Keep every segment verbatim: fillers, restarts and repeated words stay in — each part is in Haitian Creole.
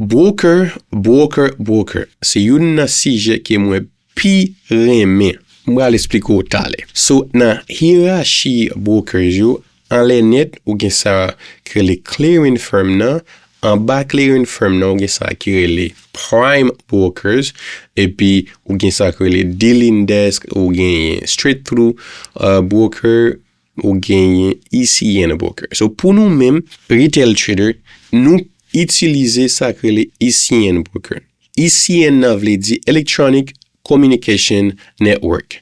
Broker, broker, broker. Se youn nan sijè ke mwen pi renmen. M pral eksplike w talè. So, nan yerachi brokers yo, anlè nèt, ou gen sa ki rele clearing firm nan. Anba clearing firm nan, ou gen sa ki rele prime brokers. Epi, ou gen sa ki rele dealing desk, ou gen straight through uh, broker, ou gen E C N broker. So, pou nou menm, retail trader, nou itilize sa ki rele E C N broker. E C N nan vle di Electronic Communication Network.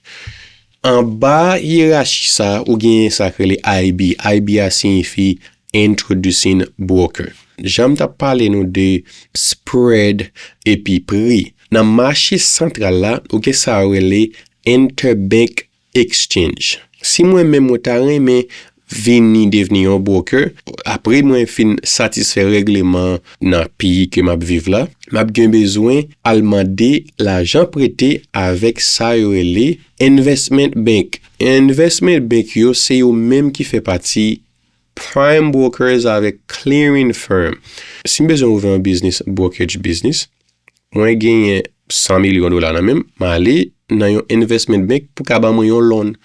Anba yerachi sa, ou gen sa ki rele I B. I B a siyifi Introducing Broker. Jan m t ap pale nou de spread epi pri. Nan mache santral la, ou gen sa yo rele interbank exchange. Si mwen menm mwen ta renmen vini devni yon broker, apre mwen fin satisfè règleman nan peyi ke m ap viv la, m ap gen bezwen al mande lajan prete avèk sa yo rele investment bank. Investment bank yo, se yo menm ki fè pati prime brokers avèk clearing firm. Si m bezwen ouvè yon biznis, brokerage business, mwen genyen san milyon dola nan men m, m ale nan yon investment bank pou ka ban mwen yon loan.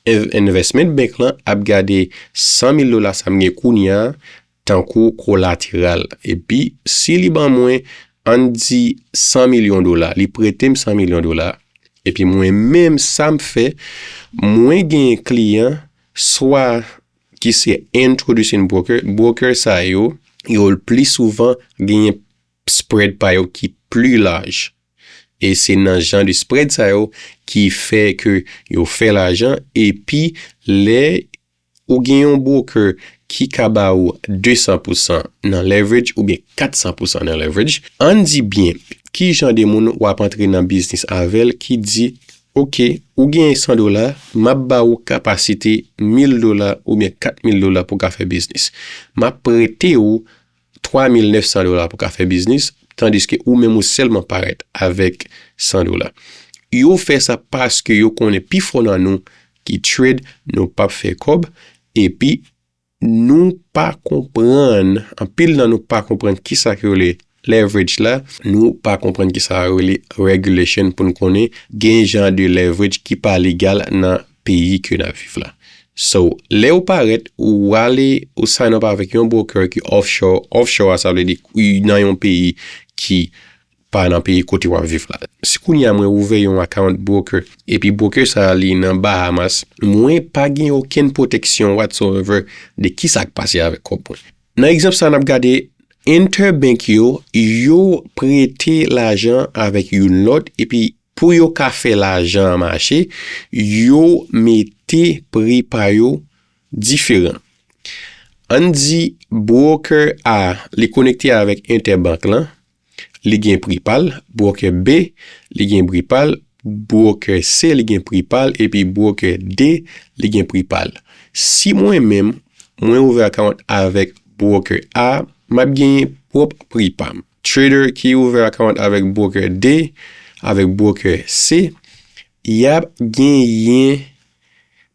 Investment bank lan ap gade san mil dola sa m gen kounye a tankou kolateral. Epi, si li ban mwen, ann di, san milyon dola, li prete m san milyon dola, epi mwen menm sa m fè, mwen genyen kliyan, swa ki se introducing broker, broker sa yo, yo pli souvan genyen spread pa yo ki pli laj. E se nan jan de spread sa yo ki fè ke yo fè lajan, epi lè ou gen yon broker ki ka ba ou de san pousan nan leverage oubyen kat san pousan nan leverage, ann di byen ki jan de moun w ap antre nan biznis avè l ki di, oke, ou gen san dola, m ap ba ou kapasite mil dola oubyen kat mil dola pou w ka fè biznis. M ap prete ou twa mil nèf san dola pou ka fè biznis, tandiske ou menm ou sèlman parèt avèk san dola. Yo fè sa paske yo konnen pifò nan nou ki trade, nou p ap fè kòb, epi nou pa konprann, anpil nan nou pa konprann kisa ki rele leverage la, nou pa konprann kisa rele regulation pou n konnen gen jan de leverage ki pa legal nan peyi ke n ap viv la. So, lè ou parèt, ou ale, ou sign up avèk yon broker ki offshore. Offshore a, sa vle di ki nan yon peyi ki pa nan peyi kote w ap viv la. Si kounye a mwen ouvè yon account broker, epi broker sa a li nan Bahamas, mwen pa gen okenn pwoteksyon whatsoever de ki sa k pase avèk kòb mwen. Nan egzanp sa a, n ap gade interbank yo, yo prete lajan avèk youn lòt, epi pou yo ka fè lajan an mache, yo mete pri pa yo diferan. Ann di broker A, li konekte avèk entèbank lan, li gen pri pa l, broker B, li gen pri pa l, broker C, li gen pri pa l, epi broker D, li gen pri pa l. Si mwen menm, mwen ouvè account avèk broker A, m ap genyen pwòp pri pa m. Trader ki ouvè account avèk broker D, avèk broker C, y ap genyen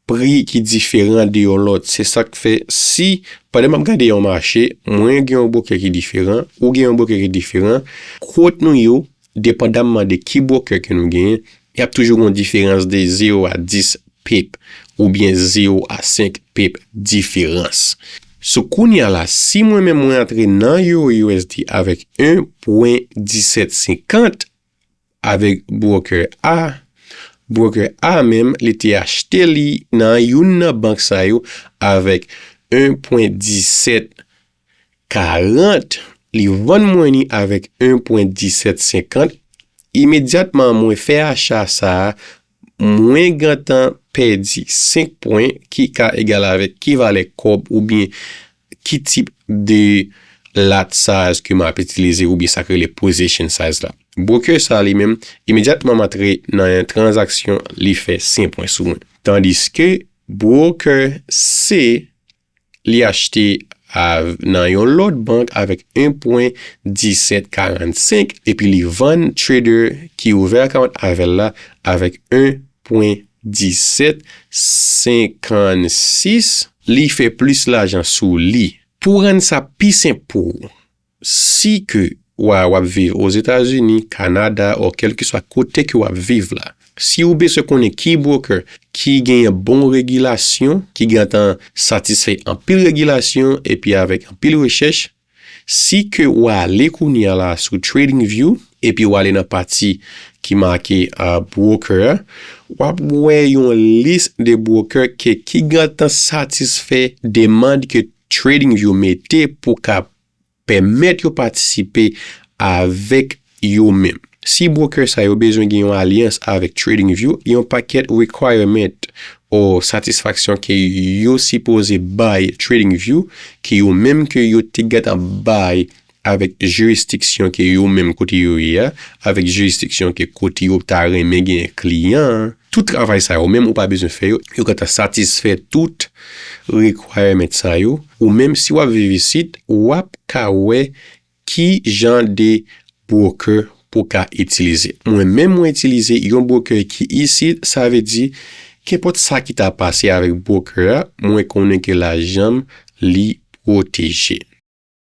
pri ki diferan de yon lòt. Se sa k fè, si pandan m ap gade yon mache, mwen gen yon broker ki diferan, ou gen yon broker ki diferan, quote nou yo, depandamman de ki broker ke nou genyen, y ap toujou gen yon diferans de zewo a dis pip oubyen zewo a senk pip diferans. So, kounye a la, si mwen menm mwen antre nan Euro U S D avèk en pwen disèt senkant avèk broker A, broker A menm, li te achte li nan youn nan bank sa yo avèk en pwen disèt karant, li vann mwen li avèk en pwen disèt senkant. Imedyatman mwen fè acha sa a, mwen gentan pèdi senk pwen ki ka egal avèk ki valè kòb oubyen ki tip de lot size ke m ap itilize oubyen sa k rele position size la. Broker sa li menm, imedyatman m antre nan yon tranzaksyon, li fè senk pwen sou mwen. Tandiske broker C, li achte nan yon lòt bank avèk en pwen disèt karannsenk, epi li vann trader ki ouvè account avè l la avèk en pwen disèt senkannsis, li fè plis lajan sou li. Pou rann sa pi senp pou ou, si ke w ap viv Ozetazini, Kanada, o kèlkeswa kote ke w ap viv la. Si w bezwen konnen ki broker ki genyen bon regilasyon, ki gentan satisfè anpil regilasyon epi avèk anpil rechèch, si ke w ale kounye a la sou TradingView, epi w ale nan pati ki make uh, broker a, w ap wè yon lis de broker ke ki gentan satisfè demann ke TradingView mete pou ka pèmèt yo patisipe avèk yo menm. Si broker sa yo bezwen gen yon alyans avèk TradingView, yon pakèt requirement o satisfaksyon ke yo sipoze bay TradingView, ke yo menm ke yo te gentan bay avèk jiridiksyon ke yo menm kote yo ye a, avèk jiridiksyon ke kote yo ta renmen gen kliyan an. Tout travay sa yo menm ou pa bezwen fè yo, yo gentan satisfè tout requirement sa yo. Ou menm si w ap viv isit, w ap ka wè ki jan de broker pou ka itilize. Mwen menm mwen itilize yon broker ki isit, sa vle di kenpòt sa ki ta pase avèk broker a, mwen konnen ke lajan m li pwoteje.